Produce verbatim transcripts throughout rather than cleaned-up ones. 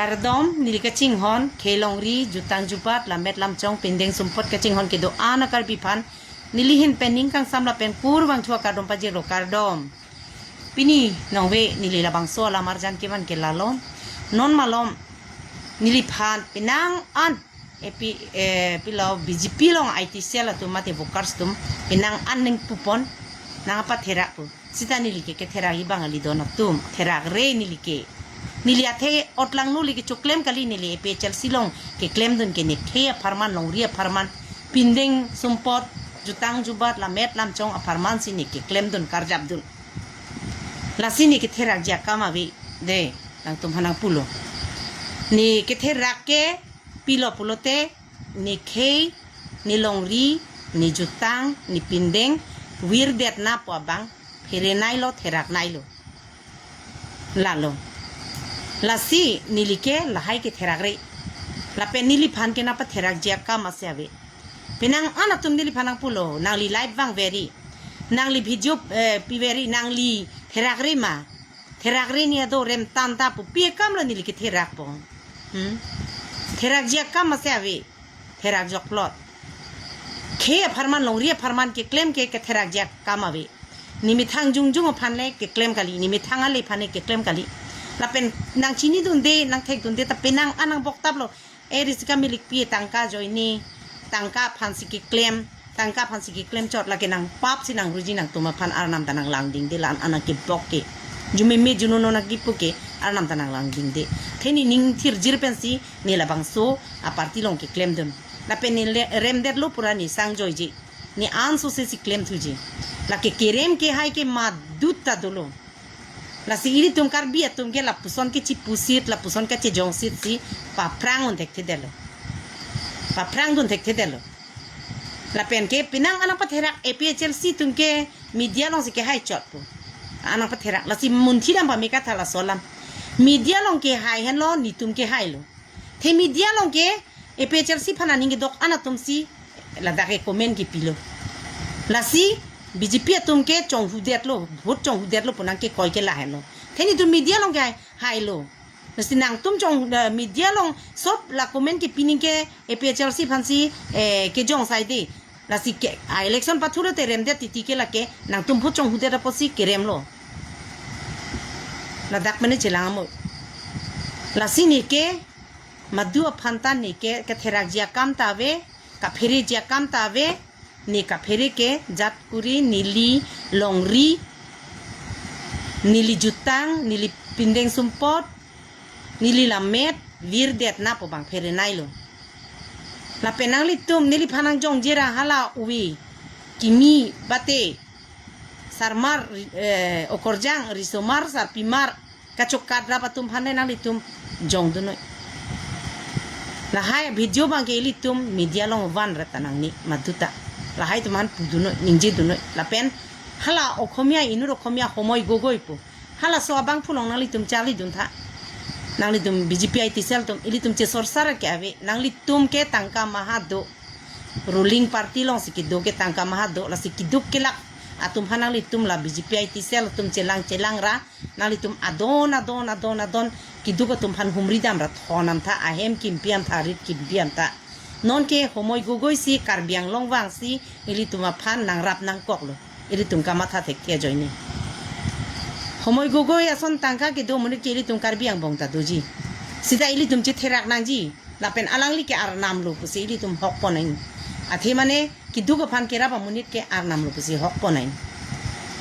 Kardom, neli kachinghon, khei longri, jutang jubat, lammet lamchong, pindeng sumpot kachinghon kedo-an a-Karbi aphan, neli ahin pen ning kangsam lapen kurvangthu akardom pajirlo, kardom. Pini nongve neli labangso alam arjan kevan ke lalo. Non malom neliphan penang an A P, eh, pilo B J P along I T cell atum mate workers atum penang an ning pupon nangpatherak pu. Sita neli ke ketherak-i abang kali, don atum therakre neli ke. Neli athe otlangno neli ke choklem kali, neli A P H L C along keklemdun ke ne khei apharman, longri apharman, pindeng sumpot, jutang jubat, lammet lamchong apharman si ne keklemdun, karjapdun. Lasi ne ketherakji akam ave, de, nangtum aphan nangpulo. Ne ketherak ke pilo pulote, ne khei, ne longri, ne jutang, ne pindeng virdetna pu abang pherenailo, theraknailo. Lalo. Lasi neli ke lahai ketherakre. Lapen neliphan ke nangpatherakji akam asi ave. Penang an atum neliphan nangpulo, nangli live vangveri, nangli video, eh, piveri, nangli therakre ma? Therakre ni ado, rem tangta pu pi akamlo neli ketherakpo. Hmm? Therakji akam asi ave. Therak joklot. Khei apharman, longri apharman keklem ke ketherakji akam ave. Ne methang jongjong aphan le keklem kali, ne methang ale aphan le keklem kali. Lapen nangchinidunde, nangthekdunde ta penang an nangboktaplo. E, risi kamilikpi, tangka ajoine, tangka aphan si keklem, tangka aphan si keklem chot, lake nangpap si nangruji, nangtum aphan Arnam ta nanglangdingde, la-an an nangkebok ke. Jumeme junono nangkipu ke Arnam ta nanglangdingde. Athe ne ning thirjir pensi ne labangso a-party along keklemdun. Lapen ne le-, remdetlo pura ne sangjoiji. Ne ansose si klemthuji. Lake kerem kehai ke maduta dolo. Lasi ilitum Karbi atum ke lapuson kechipusit, lapuson kachejongsit si paphrang un thekthedetlo. Paphrangdun thekthedetlo. Lapen ke penang an nangpatherak A P H L C atum ke media along si kehai chotpo. An nangpatherak. Lasi munthidam pame katha laso alam. Media along kehai henlo, netum kehailo. Athe media along ke A P H L C aphan aning kedok-an atum si ladak ke comment kepilo. Lasi B J P atum ke chonghudetlo, vote chonghudetlo pu nangkekoi ke lahenlo. Athe netum media along ke hailo. Lasi nangtum chong, eh, media along sob la comment kepi ning ke A P H L C aphan si, eh, kejong saide. Lasi ke, a-election pathulo te remdet titi ke lake nangtum vote chonghudet apotsi keremlo. Ladak mene chelang amo. Lasi ne ke madu aphan ta ne ke ketherakji akam ta ave, kaphereji akam ta ave, ne kaphere ke jat kuri, neli longri, neli jutang, neli pindeng sumpot, neli lammet virdetna pu abang pherenailo. Lapen nanglitum neliphan nangjongje ra hala ove kimi bate sarmar, eh, okorjang, risomar, sarpimar, kachokat rap atum aphan nanglitum jongdunnoi. Lahai video abang ke ilitum media along vanra ta nangne maduta. Lahai atum aphan pudunnoi, ningjedunnoi. Lapen hala Okhomia, inut Okhomia Homoi Gogoi pu, halaso abangphu along nanglitum charlidun tha. Nanglitum B J P I T cell atum, ilitum chesorsar ke ave, nanglitum ke tangka maha do. Ruling party along si kedo ke tangka maha do, lasi keduk kelak atum aphan nanglitum la B J P I T cell atum chelang chelang ra, nanglitum adon adon adon adon keduk atum aphan humri dam ra thonam tha, ahem kimpi am tha, arit kimpi am tha. Non ke Homoi Gogoi si Karbi Anglong vangsi ilitum aphan nangrap nangkoklo. Ilitum kamatha thekthe ajoine. Homoi Gogoi ason tangka kedo amonit ke ilitum Karbi angbong ta doji. Sita ilitum chetherak nangji. Lapen alangli ke arnam lo pusi ilitum hokpon ain. Athe mane keduk aphan kerap amonit ke arnam lo pusi hokpon ain.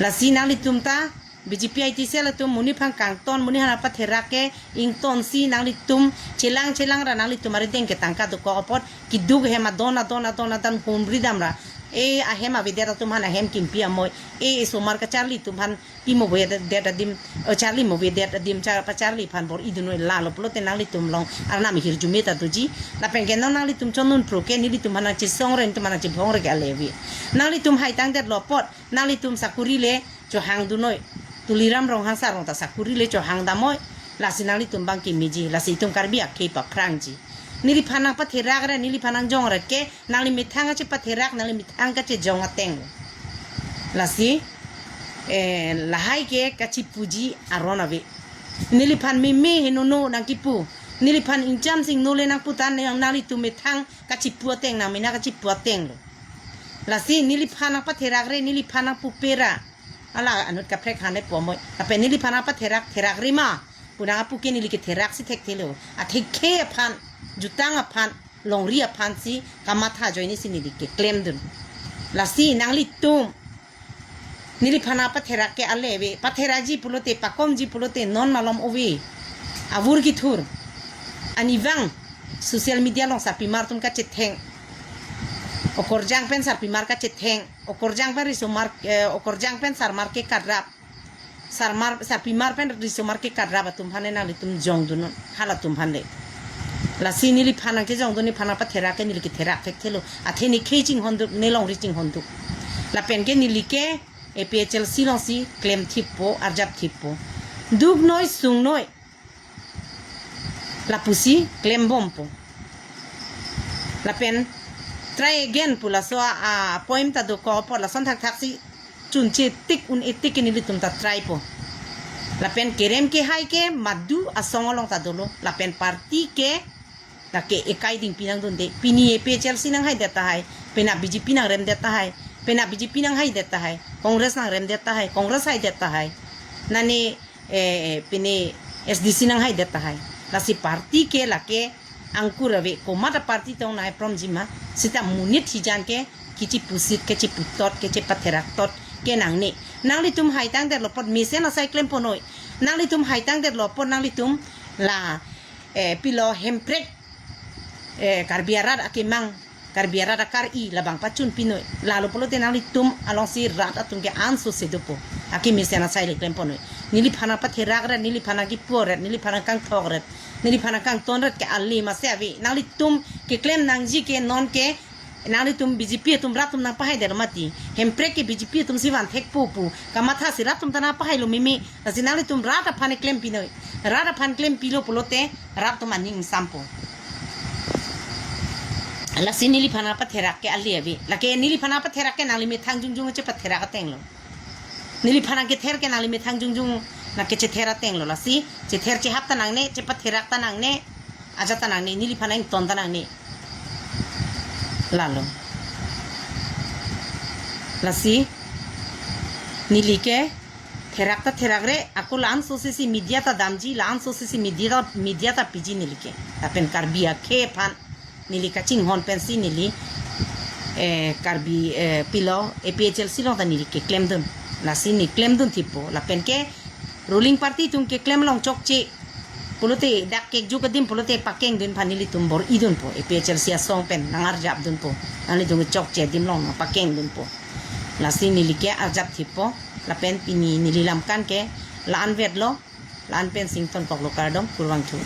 Lasi nanglitum ta B J P I T cell atum monit aphan kangton, monit aphan patherak ke ingtonsi nanglitum chelang chelang ra nanglitum arideng ke tangka dokok apot keduk ahem adon adon adon adon humri dam ra, e ahem avedet atum aphan ahem kimpi amoi, e esomar kacharli atum aphan pimo avedet adim, e charli mo avedet adim, char, pacharli aphan bor-idunnoi, lalo pulote nanglitum along arnam hirjume ta doji. Lapen ke non nanglitum chonun pro ke nelitum aphan nangchesong re, nelitum aphan nangchebhong re ke ale ave. Nanglitum haitang detlo apot nanglitum sakuri le chohangdunnoi. Tuliram Ronghang sar along ta sakuri le chohang damnoi. Lasi nanglitum abang kemeji, lasi itum Karbi akhei paphrangji. Neliphan nangpatherak re, neliphan nangjong re ke, nangli methang kachepatherak, nangli methang kachejong ateng. Lasi, eh, lahai ke kachipuji aron ave. Neliphan meme henono nangkipu. Neliphan ingchan sing nole nangputan nang nanglitum methang kachipu ateng nang mena kachipu ateng lo. Lasi neliphan nangpatherakre, neliphan nangpupera. Ala anut kaprek han le pomoi. Lapen neliphan nangpatherak, therakre ma. Pu nang apu ke neli ketherak si thekthe lo. Athekhe aphan, jutang aphan, longri aphan si kamatha ajoine si neli keklemdun. Lasi nanglitum neliphan nangpatherak ke ale ave, patherakji pulote, pakomji pulote, non malom ove. Avur kethur. Anivang social media along sarpimar atum kachetheng. Okorjang pen sarpimar kachetheng. Okorjang pen risomar, eh, okorjang pen sarmar ke kadrap. Sarmar, sarpimar pen risomar ke kadrap atum aphan le nanglitum jongdun non, halatum aphan le. Lasi neliphan nangkejongdun, neliphan nangpatherak ke neli ketherak thekthe lo. Athe ne khei chinghonduk, ne longri chinghonduk. Lapen ke neli ke A P H L C alongsi klemthippo, arjapthippo. Duknoi sungnoi. Lapusi klembompo. Lapen try again pu laso a, a poem ta dokok apot lason thakthak si chunche tik un-e tik ke nelitum ta trypo. Lapen kerem kehai ke madu asong along ta dolo. Lapen party ke lake ekai dingpi nangdunde. Pini A P H L C nanghaidet tahai. Penap B J P nangremdet tahai. Penap B J P nanghaidet tahai. Congress nangremdet tahai. Congress haidet tahai. Nane eh, pini S D C nanghaidet tahai. Lasi party ke lake angkur ave, komat aparty tong nai promjima, sita monit hijan ke kechipusit, kechiputot, kechepatheraktot ke nangne. Nanglitum haitangdetlo apot mesen asai klemponoi. Nanglitum haitangdetlo apot nanglitum la, eh, pilo Hemprek, eh, Karbi arat akemang, Karbi arat akar-i labang pachunpinoi. Lalo pulote nanglitum alongsi rat atum ke anso se dopo. Akemesen asai le klemponoi. Neliphan nangpatherakret, neliphan nangkipuret, neliphan nangkangthokret, neliphan nangkangtonret ke ale mase ave. Nanglitum keklem nangji ke non ke nanglitum B J P atum rat atum nangpahaidet mati. Hemprek ke B J P atum si van thekpo pu. Kamatha si rat atum ta nangpahailo meme. Lasi nanglitum rat aphan klempinoi. Rat aphan klempilo pulote rat atum aning ingsampo. Lasi neliphan nangpatherak ke ale ave. Lake neliphan nangpatherak ke nangli methang jongjong chepatherak atenglo. Neliphan nangkether ke nangli methang jongjong nangkechether atenglo. Lasi chether chehap ta nangne, chepatherak ta nangne, ajat ta nangne, neliphan nangton ta nangne. Lalo. Lasi neli ke therak ta therakre, ako la-anso sisi media ta damji, la-anso sisi media ta, media ta piji neli ke. Lapen Karbi akhei aphan neli kachinghon pensi neli, eh, Karbi, eh, pilo A P H L C along ta neli keklemdun. Lasi ne klemdunthippo. Lapen ke ruling party atum keklem along chokche pulote dak kekjuk adim pulote pakengdun aphan nelitum bor-idunpo. A P H L C asong pen nangarjapdunpo. Nanglitum chokche adim along nangpakengdunpo. Lasi neli ke arjapthippo. Lapen pini neli lamkan ke la-anvetlo. La-an pensi ingtonkoklo, kardom, kurvangthu.